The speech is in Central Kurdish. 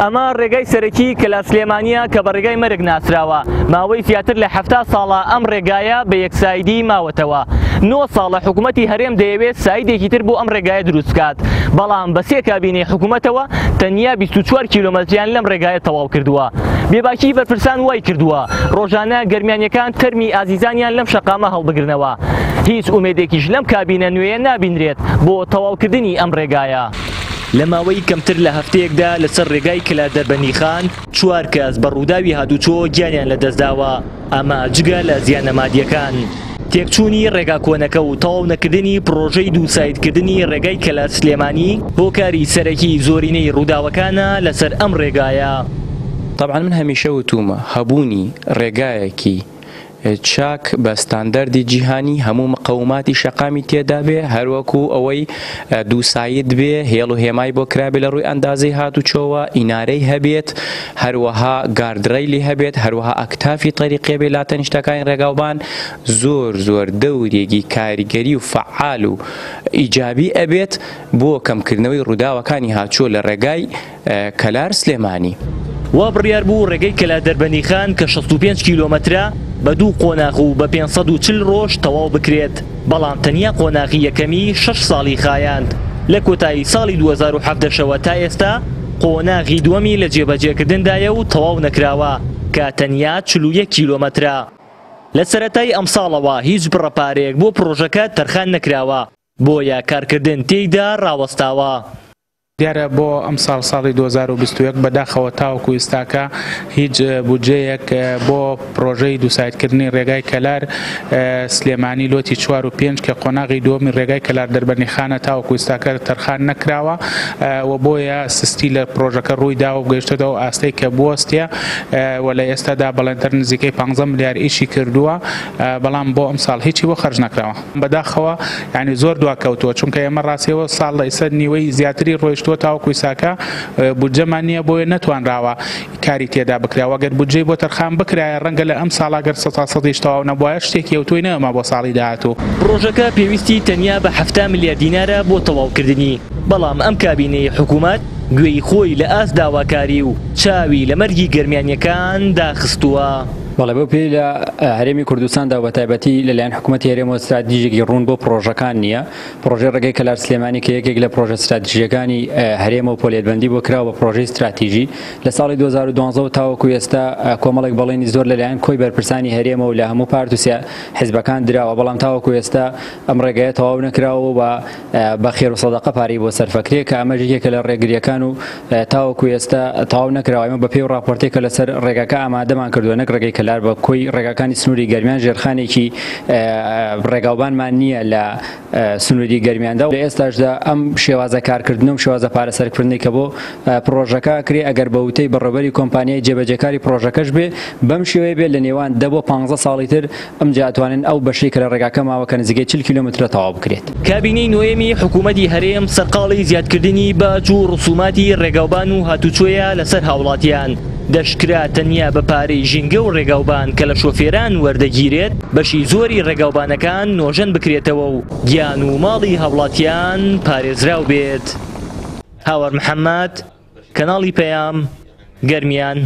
ئەمە ڕێگای سەرەکی کەلار سلێمانییە کە بە ڕێگای مەرگ ناسراوە. ماوەی زیاتر لە 70 ساڵە ئەم ڕێگایە بە یەک side ی ماوەتەوە. نۆ ساڵە حکوومەتی هەرێم دەیەوێت side ێکی تر بۆ ئەم ڕێگایە دروست بکات، بەڵام بە سێ کابینەی حکوومەتەوە تەنیا 24 کیلۆمەتریان لەم ڕێگایە تەواو کردووە. بێباکی بەرپرسان وای کردووە ڕۆژانە گەرمیانیەکان تەرمی ئازیزانیان لەم شەقامە هەڵبگرنەوە. هیچ ئومێدێکیش لەم کابینە نوێیە نابینرێت بۆ تەواوکردنی ئەم ڕێگایە. لە ماوەی کەمتر لە هەفتەیەکدا لەسەر ڕێگای کەلار دەربەندیخان چوار کەس بە ڕووداوی هاتوچۆ گیانیان لەدەستداوە، ئەمە جگە لە زیانە مادییەکان. تێکچوونی ڕێگا کۆنەکە و تەواو نەکردنی پڕۆژەی دوو side کردنی ڕێگای کەلار سلێمانی هۆکاری سەرەکی زۆرینەی ڕووداوەکانە لەسەر ئەم ڕێگایە. تەبعەن من هەمیشە وتوومە هەبوونی ڕێگایەکی چاک بە ستاندەردی جیهانی هەموو مقەوماتی شەقامی تێدابێ هەروەکو ئەوەی دووساید بێ هێڵ و هێمای بۆ کرابێ لە ڕووی ئەندازەی هاتوچۆوە ئینارەی هەبێت هەروەها guardrail ی هەبێت هەروەها ئەکتافی تەریقێ بێ لا تەنیشتەکانی ڕێگاوبان زۆر زۆر دەورێکی کاریگەری و فەعال و ئیجابی ئەبێت بۆ کەمکردنەوەی ڕووداوەکانی هاتوچۆ لە ڕێگای کەلار سلێمانی. وا بڕیار بوو ڕێگەی کەلار دەربەندیخان کە 65 کیلۆمەترە بە دوو قۆناغ و بە 540 ڕۆژ تەواو بکرێت، بەڵام تەنیا قۆناغی یەکەمی شەش ساڵی خایاند. لە کۆتایی ساڵی 2017 شەوە تا ئێستا قۆناغی دووەمی لە جێبەجێکردندایە و تەواو نەکراوە کە تەنیا 41 کیلۆمەترە. لە سەرەتای ئەمساڵەوە هیچ بڕە پارەیەک بۆ پڕۆژەکە تەرخان نەکراوە، بۆیە کارکردن تێیدا ڕاوەستاوە. دیارە بۆ ئەمساڵ ساڵی 2021 بەداخەوە تاوەکو ئیستاکە هیچ بودجەیەک بۆ پرۆژەی دووسایدکردنی ڕێگای کەلار سلێمانی لۆتی چوار و پێنج کە قۆناغی دووەمی ڕێگای کەلار دەربەندیخانە تاوەکو ئیستاکە تەرخان نەکراوە و بۆیە سستی لە پرۆژەکە ڕووی داوە و گەیشتۆتە ئەو ئاستەی کە بوەستێ و لە ئێستادا بەڵێندەر نزیکەی 15 ملیار ئیشی کردووە بەڵام بۆ ئەمساڵ هیچی بۆ خەرج نەکراوە. بەداخەوە یانی زۆر دواکەوتووە چونکە ئێمە ڕاستیەوە ساڵ لە ئیستا نیوەی زیاتری ڕۆیشتووە تاوەکو ئیساکە بودجەمان نییە بۆیە نەتوانراوە کاری تێدا بکرا و ئەگەر بودجەی بۆ تەرخان بکرایە ڕەنگە لە ئەم ساڵا گەر سەتا سەدیش تەواو نەبوایە شتێکی ئەوتۆی نەما بۆ ساڵی داهاتوو. پڕۆژەکە پێویستی تەنیا بە 70 ملیار دینارە بۆ تەواوکردنی، بەڵام ئەم کابینەی حکوومەت گوێی خۆی لە ئاست داواکاری و چاوی لە مەرگی گەرمیانییەکان داخستووە. بەڵێ بەو پێی لە هەرێمی کوردستاندا و بەتایبەتی لەلایەن حکوومەتی هەرێمەوە ستراتیژێکی ڕوون بۆ پڕۆژەکان نییە، پڕۆژەی ڕێگەی کەلار سلێمانی کە یەکێک لە پڕۆژە ستراتیژییەکانی هەرێمە و پۆلێتبەندی بۆ کراوە بە پڕۆژەی ستراتیژی لە ساڵی 2012 ەوە تاوەکو ئێستا کۆمەڵێک بەڵێنی زۆر لەلایەن کۆی بەرپرسانی هەرێمە و لە هەموو پارت و حزبەکان دراوە، بەڵام تاوەکو ئێستا ئەم ڕێگەیە تەواو نەکراوە و بە خێر و سەدەقە پارەی بۆ سەرفەکرێ کە ئەمەش یەکێکە لە ڕێگرییەکان و تاوەکو ئێستا تەواو نەکراوە. ئێمە بەپێی ئەو ڕاپۆرتەی کە لەسەر ڕێگاکە ئامادەمان کردووە نەک ڕێگەی کەلار بە کۆی ڕێگاکانی سنووری گەرمیان ژێرخانێکی ڕێگاوبانمان نییە لە سنووری گەرمیاندا و لە ئێستاشدا ئەم شێوازە کارکردن و شێوازە پارە سەرفکردنەی کە بۆ پڕۆژەکە ئەکرێ ئەگەر بە وتەی بەڕێوەبەری کۆمپانیای جێبەجێکاری پڕۆژەکەش بێ بەم شێوەیە بێ لە نێوان دە بۆ 15 ساڵی تر ئەمجا ئەتوانن ئەو بەشەی کە لە ڕێگاکە ماوە کە نزیکەی 40 کیلۆمەترە تەواو بکرێت. کابینەی نۆیەمی حکوومەتی هەرێم سەرقاڵی زیادکردنی باج و ڕسوماتی ڕێگاوبان و هاتوچۆیە لەسەر هاوڵاتیان، دەشکرا تەنیا بە پارەی ژینگە و ڕێگاوبان کە لە شۆفێران وەردەگیرێت بەشی زۆری ڕێگاوبانەکان نۆژەن بکرێتەوە و گیان و ماڵی هاوڵاتیان پارێزراو بێت. هاوار محەمەد، کەناڵی پەیام، گەرمیان.